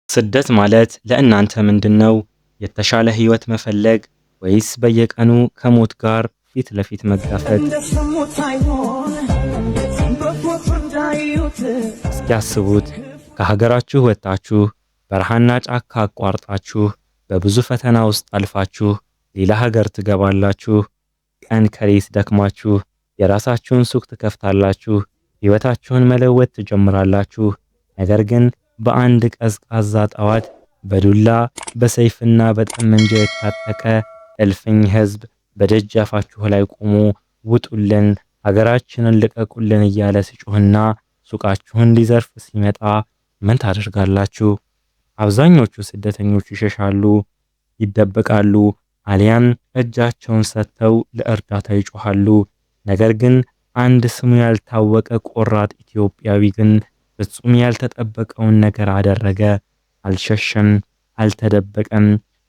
ስደት ማለት ለእናንተ ምንድነው? የተሻለ ህይወት መፈለግ ወይስ በየቀኑ ከሞት ጋር ፊት ለፊት መጋፈጥ? እንደሰሙት ሳይሆን በፎቶ እንዳዩት። እስኪ አስቡት፣ ከሀገራችሁ ወጥታችሁ፣ በረሃና ጫካ አቋርጣችሁ፣ በብዙ ፈተና ውስጥ አልፋችሁ ሌላ ሀገር ትገባላችሁ። ቀን ከሌት ደክማችሁ የራሳችሁን ሱቅ ትከፍታላችሁ። ህይወታችሁን መለወጥ ትጀምራላችሁ። ነገር ግን በአንድ ቀዝቃዛ ጠዋት በዱላ፣ በሰይፍና በጠመንጃ የታጠቀ እልፍኝ ህዝብ በደጃፋችሁ ላይ ቆሞ ውጡልን፣ ሀገራችንን ልቀቁልን እያለ ሲጮህና ሱቃችሁን ሊዘርፍ ሲመጣ ምን ታደርጋላችሁ? አብዛኞቹ ስደተኞች ይሸሻሉ፣ ይደበቃሉ፣ አሊያም እጃቸውን ሰጥተው ለእርዳታ ይጮሃሉ። ነገር ግን አንድ ስሙ ያልታወቀ ቆራጥ ኢትዮጵያዊ ግን ፍጹም ያልተጠበቀውን ነገር አደረገ። አልሸሸም፣ አልተደበቀም።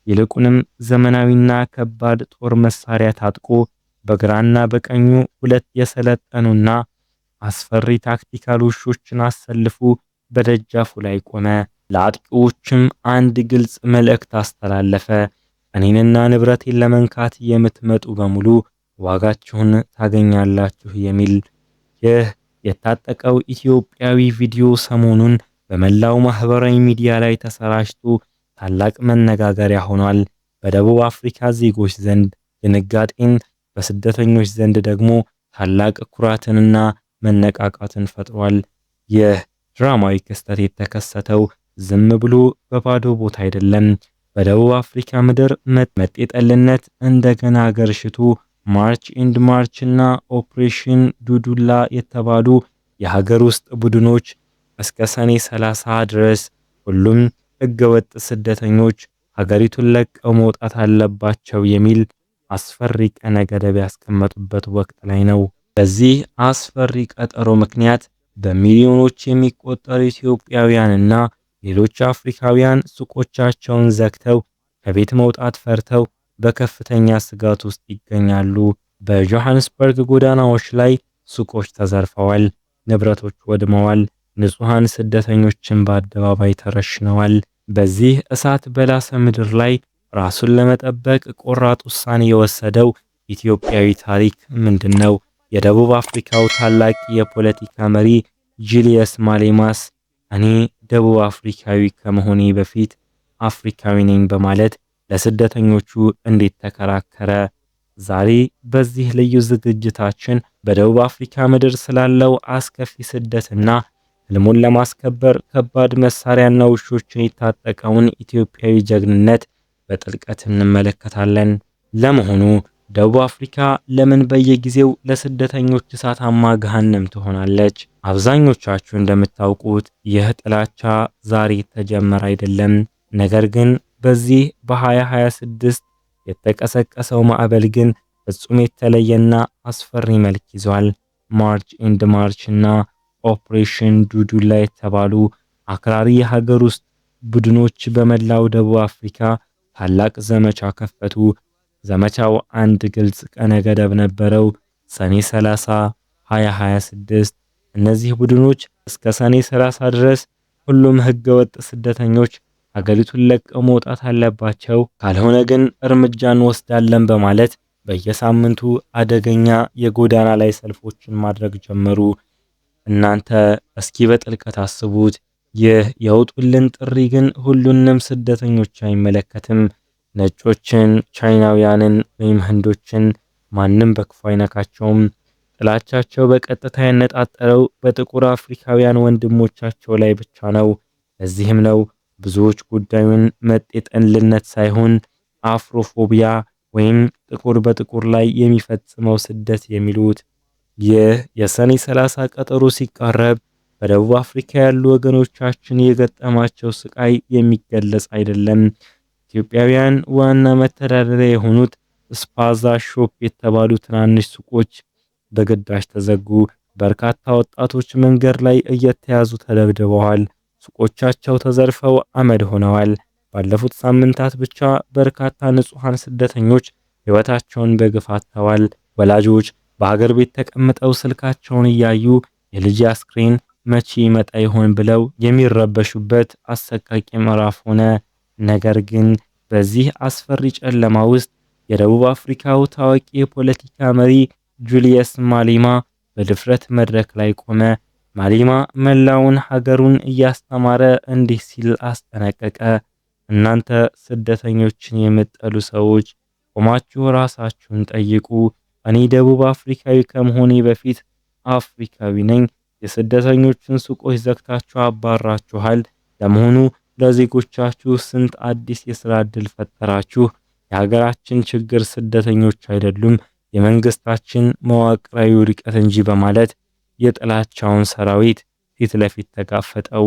ይልቁንም ዘመናዊና ከባድ ጦር መሳሪያ ታጥቆ በግራና በቀኙ ሁለት የሰለጠኑና አስፈሪ tactical ውሾችን አሰልፎ በደጃፉ ላይ ቆመ። ለአጥቂዎችም አንድ ግልጽ መልእክት አስተላለፈ። እኔንና ንብረቴን ለመንካት የምትመጡ በሙሉ ዋጋችሁን ታገኛላችሁ የሚል። ይህ የታጠቀው ኢትዮጵያዊ ቪዲዮ ሰሞኑን በመላው ማህበራዊ ሚዲያ ላይ ተሰራጭቶ ታላቅ መነጋገሪያ ሆኗል። በደቡብ አፍሪካ ዜጎች ዘንድ ድንጋጤን፣ በስደተኞች ዘንድ ደግሞ ታላቅ ኩራትንና መነቃቃትን ፈጥሯል። ይህ ድራማዊ ክስተት የተከሰተው ዝም ብሎ በባዶ ቦታ አይደለም። በደቡብ አፍሪካ ምድር መጤጠልነት እንደገና አገርሽቶ March and March እና Operation Dudula የተባሉ የሀገር ውስጥ ቡድኖች እስከ ሰኔ 30 ድረስ ሁሉም ህገወጥ ስደተኞች ሀገሪቱን ለቀው መውጣት አለባቸው የሚል አስፈሪ ቀነ ገደብ ያስቀመጡበት ወቅት ላይ ነው። በዚህ አስፈሪ ቀጠሮ ምክንያት በሚሊዮኖች የሚቆጠሩ ኢትዮጵያውያንና ሌሎች አፍሪካውያን ሱቆቻቸውን ዘግተው፣ ከቤት መውጣት ፈርተው በከፍተኛ ስጋት ውስጥ ይገኛሉ። በጆሃንስበርግ ጎዳናዎች ላይ ሱቆች ተዘርፈዋል፣ ንብረቶች ወድመዋል፣ ንጹሐን ስደተኞችን በአደባባይ ተረሽነዋል። በዚህ እሳት በላሰ ምድር ላይ ራሱን ለመጠበቅ ቆራጥ ውሳኔ የወሰደው ኢትዮጵያዊ ታሪክ ምንድን ነው? የደቡብ አፍሪካው ታላቅ የፖለቲካ መሪ ጁልየስ ማሌማስ እኔ ደቡብ አፍሪካዊ ከመሆኔ በፊት አፍሪካዊ ነኝ በማለት ለስደተኞቹ እንዴት ተከራከረ? ዛሬ በዚህ ልዩ ዝግጅታችን በደቡብ አፍሪካ ምድር ስላለው አስከፊ ስደትና ህልሙን ለማስከበር ከባድ መሳሪያና ውሾችን የታጠቀውን ኢትዮጵያዊ ጀግንነት በጥልቀት እንመለከታለን። ለመሆኑ ደቡብ አፍሪካ ለምን በየጊዜው ለስደተኞች እሳታማ ገሃነም ትሆናለች? አብዛኞቻችሁ እንደምታውቁት ይህ ጥላቻ ዛሬ የተጀመረ አይደለም። ነገር ግን በዚህ በ2026 የተቀሰቀሰው ማዕበል ግን ፍጹም የተለየና አስፈሪ መልክ ይዟል። March and March እና Operation Dudula የተባሉ አክራሪ የሀገር ውስጥ ቡድኖች በመላው ደቡብ አፍሪካ ታላቅ ዘመቻ ከፈቱ። ዘመቻው አንድ ግልጽ ቀነ ገደብ ነበረው፣ ሰኔ 30 2026። እነዚህ ቡድኖች እስከ ሰኔ 30 ድረስ ሁሉም ህገወጥ ስደተኞች ሀገሪቱን ለቀው መውጣት አለባቸው፣ ካልሆነ ግን እርምጃ እንወስዳለን በማለት በየሳምንቱ አደገኛ የጎዳና ላይ ሰልፎችን ማድረግ ጀመሩ። እናንተ እስኪ በጥልቀት አስቡት። ይህ የውጡልን ጥሪ ግን ሁሉንም ስደተኞች አይመለከትም። ነጮችን፣ ቻይናውያንን ወይም ህንዶችን ማንም በክፉ አይነካቸውም። ጥላቻቸው በቀጥታ ያነጣጠረው በጥቁር አፍሪካውያን ወንድሞቻቸው ላይ ብቻ ነው። ለዚህም ነው ብዙዎች ጉዳዩን መጤጠልነት ሳይሆን አፍሮፎቢያ ወይም ጥቁር በጥቁር ላይ የሚፈጽመው ስደት የሚሉት። ይህ የሰኔ 30 ቀጠሮ ሲቃረብ በደቡብ አፍሪካ ያሉ ወገኖቻችን የገጠማቸው ስቃይ የሚገለጽ አይደለም። ኢትዮጵያውያን ዋና መተዳደሪያ የሆኑት spaza shop የተባሉ ትናንሽ ሱቆች በግዳጅ ተዘጉ። በርካታ ወጣቶች መንገድ ላይ እየተያዙ ተደብድበዋል። ሱቆቻቸው ተዘርፈው አመድ ሆነዋል። ባለፉት ሳምንታት ብቻ በርካታ ንጹሐን ስደተኞች ሕይወታቸውን በግፍ አጥተዋል። ወላጆች በሀገር ቤት ተቀምጠው ስልካቸውን እያዩ የልጅ አስክሬን መቼ ይመጣ ይሆን ብለው የሚረበሹበት አሰቃቂ ምዕራፍ ሆነ። ነገር ግን በዚህ አስፈሪ ጨለማ ውስጥ የደቡብ አፍሪካው ታዋቂ የፖለቲካ መሪ ጁልየስ ማሌማ በድፍረት መድረክ ላይ ቆመ። ማሌማ መላውን ሀገሩን እያስተማረ እንዲህ ሲል አስጠነቀቀ። እናንተ ስደተኞችን የምትጠሉ ሰዎች ቆማችሁ ራሳችሁን ጠይቁ። እኔ ደቡብ አፍሪካዊ ከመሆኔ በፊት አፍሪካዊ ነኝ። የስደተኞችን ሱቆች ዘግታችሁ አባራችኋል። ለመሆኑ ለዜጎቻችሁ ስንት አዲስ የስራ ዕድል ፈጠራችሁ? የሀገራችን ችግር ስደተኞች አይደሉም፣ የመንግስታችን መዋቅራዊ ውድቀት እንጂ በማለት የጥላቻውን ሰራዊት ፊት ለፊት ተጋፈጠው።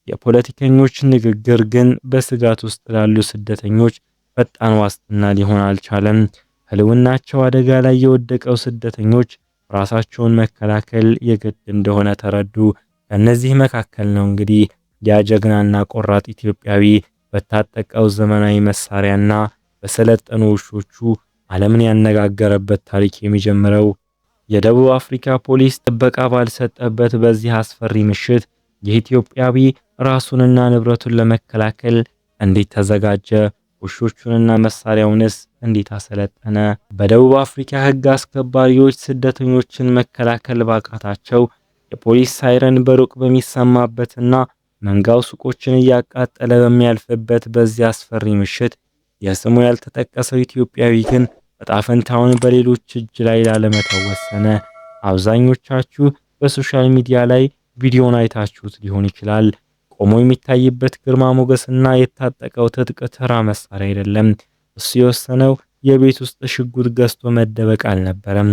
የፖለቲከኞች ንግግር ግን በስጋት ውስጥ ላሉ ስደተኞች ፈጣን ዋስትና ሊሆን አልቻለም። ህልውናቸው አደጋ ላይ የወደቀው ስደተኞች ራሳቸውን መከላከል የግድ እንደሆነ ተረዱ። ከእነዚህ መካከል ነው እንግዲህ ያ ጀግናና ቆራጥ ኢትዮጵያዊ በታጠቀው ዘመናዊ መሳሪያና በሰለጠኑ ውሾቹ ዓለምን ያነጋገረበት ታሪክ የሚጀምረው። የደቡብ አፍሪካ ፖሊስ ጥበቃ ባልሰጠበት በዚህ አስፈሪ ምሽት የኢትዮጵያዊ ራሱንና ንብረቱን ለመከላከል እንዴት ተዘጋጀ? ውሾቹንና መሳሪያውንስ እንዴት አሰለጠነ? በደቡብ አፍሪካ ሕግ አስከባሪዎች ስደተኞችን መከላከል ባቃታቸው የፖሊስ ሳይረን በሩቅ በሚሰማበትና መንጋው ሱቆችን እያቃጠለ በሚያልፍበት በዚያ አስፈሪ ምሽት የስሙ ያልተጠቀሰው ኢትዮጵያዊ ግን ዕጣ ፈንታውን በሌሎች እጅ ላይ ላለመተው ወሰነ። አብዛኞቻችሁ በ social media ላይ ቪዲዮን አይታችሁት ሊሆን ይችላል። ቆሞ የሚታይበት ግርማ ሞገስና የታጠቀው ትጥቅ ተራ መሳሪያ አይደለም። እሱ የወሰነው የቤት ውስጥ ሽጉጥ ገዝቶ መደበቅ አልነበረም።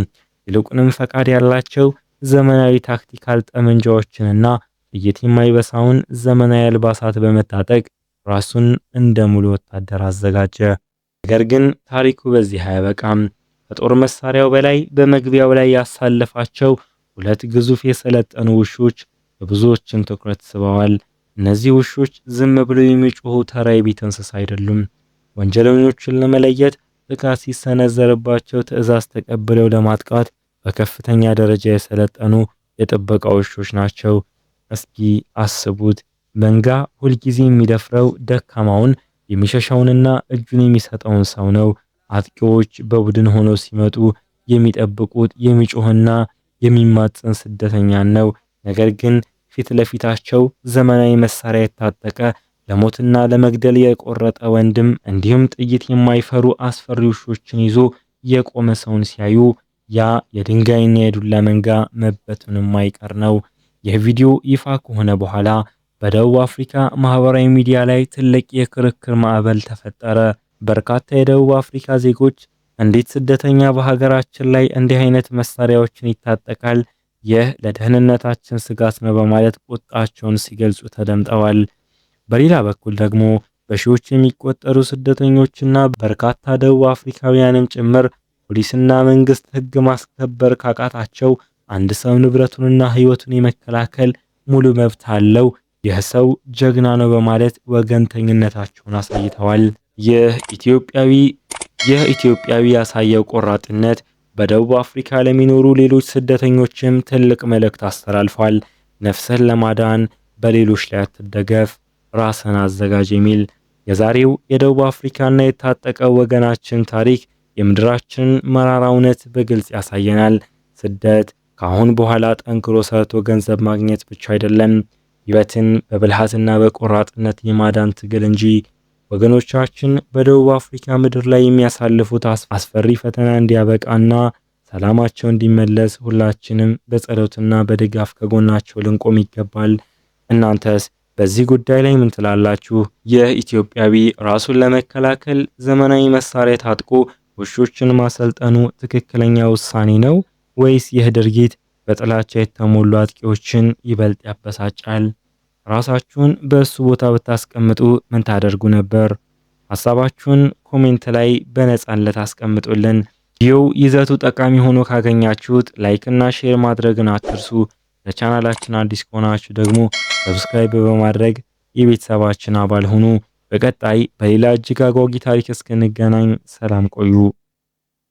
ይልቁንም ፈቃድ ያላቸው ዘመናዊ tactical ጠመንጃዎችንና ጥይት የማይበሳውን ዘመናዊ አልባሳት በመታጠቅ ራሱን እንደ ሙሉ ወታደር አዘጋጀ። ነገር ግን ታሪኩ በዚህ አያበቃም። ከጦር መሳሪያው በላይ በመግቢያው ላይ ያሳለፋቸው ሁለት ግዙፍ የሰለጠኑ ውሾች የብዙዎችን ትኩረት ስበዋል። እነዚህ ውሾች ዝም ብለው የሚጮሁ ተራ የቤት እንስሳ አይደሉም። ወንጀለኞችን ለመለየት፣ ጥቃት ሲሰነዘርባቸው ትዕዛዝ ተቀብለው ለማጥቃት በከፍተኛ ደረጃ የሰለጠኑ የጥበቃ ውሾች ናቸው። እስኪ አስቡት፣ መንጋ ሁልጊዜ የሚደፍረው ደካማውን፣ የሚሸሸውንና እጁን የሚሰጠውን ሰው ነው። አጥቂዎች በቡድን ሆነው ሲመጡ የሚጠብቁት የሚጮህና የሚማፀን ስደተኛን ነው። ነገር ግን ፊት ለፊታቸው ዘመናዊ መሳሪያ የታጠቀ፣ ለሞትና ለመግደል የቆረጠ ወንድም እንዲሁም ጥይት የማይፈሩ አስፈሪ ውሾችን ይዞ የቆመ ሰውን ሲያዩ ያ የድንጋይና የዱላ መንጋ መበተኑ የማይቀር ነው። ይህ ቪዲዮ ይፋ ከሆነ በኋላ በደቡብ አፍሪካ ማህበራዊ ሚዲያ ላይ ትልቅ የክርክር ማዕበል ተፈጠረ። በርካታ የደቡብ አፍሪካ ዜጎች እንዴት ስደተኛ በሀገራችን ላይ እንዲህ አይነት መሳሪያዎችን ይታጠቃል? ይህ ለደህንነታችን ስጋት ነው በማለት ቁጣቸውን ሲገልጹ ተደምጠዋል። በሌላ በኩል ደግሞ በሺዎች የሚቆጠሩ ስደተኞችና በርካታ ደቡብ አፍሪካውያንም ጭምር ፖሊስና መንግስት ሕግ ማስከበር ካቃታቸው አንድ ሰው ንብረቱንና ሕይወቱን የመከላከል ሙሉ መብት አለው፣ ይህ ሰው ጀግና ነው በማለት ወገንተኝነታቸውን አሳይተዋል። ይህ ኢትዮጵያዊ ያሳየው ቆራጥነት በደቡብ አፍሪካ ለሚኖሩ ሌሎች ስደተኞችም ትልቅ መልእክት አስተላልፏል። ነፍስህን ለማዳን በሌሎች ላይ አትደገፍ፣ ራስህን አዘጋጅ የሚል። የዛሬው የደቡብ አፍሪካና የታጠቀው ወገናችን ታሪክ የምድራችንን መራራ እውነት በግልጽ ያሳየናል። ስደት ከአሁን በኋላ ጠንክሮ ሰርቶ ገንዘብ ማግኘት ብቻ አይደለም፣ ሕይወትን በብልሃትና በቆራጥነት የማዳን ትግል እንጂ። ወገኖቻችን በደቡብ አፍሪካ ምድር ላይ የሚያሳልፉት አስፈሪ ፈተና እንዲያበቃና ሰላማቸው እንዲመለስ ሁላችንም በጸሎትና በድጋፍ ከጎናቸው ልንቆም ይገባል። እናንተስ በዚህ ጉዳይ ላይ ምን ትላላችሁ? ይህ ኢትዮጵያዊ ራሱን ለመከላከል ዘመናዊ መሳሪያ ታጥቆ ውሾችን ማሰልጠኑ ትክክለኛ ውሳኔ ነው ወይስ ይህ ድርጊት በጥላቻ የተሞሉ አጥቂዎችን ይበልጥ ያበሳጫል? ራሳችሁን በእሱ ቦታ ብታስቀምጡ ምን ታደርጉ ነበር? ሀሳባችሁን comment ላይ በነጻነት አስቀምጡልን። ቪዲዮው ይዘቱ ጠቃሚ ሆኖ ካገኛችሁት like እና share ማድረግን አትርሱ። ለቻናላችን አዲስ ከሆናችሁ ደግሞ subscribe በማድረግ የቤተሰባችን አባል ሁኑ። በቀጣይ በሌላ እጅግ አጓጊ ታሪክ እስክንገናኝ ሰላም ቆዩ።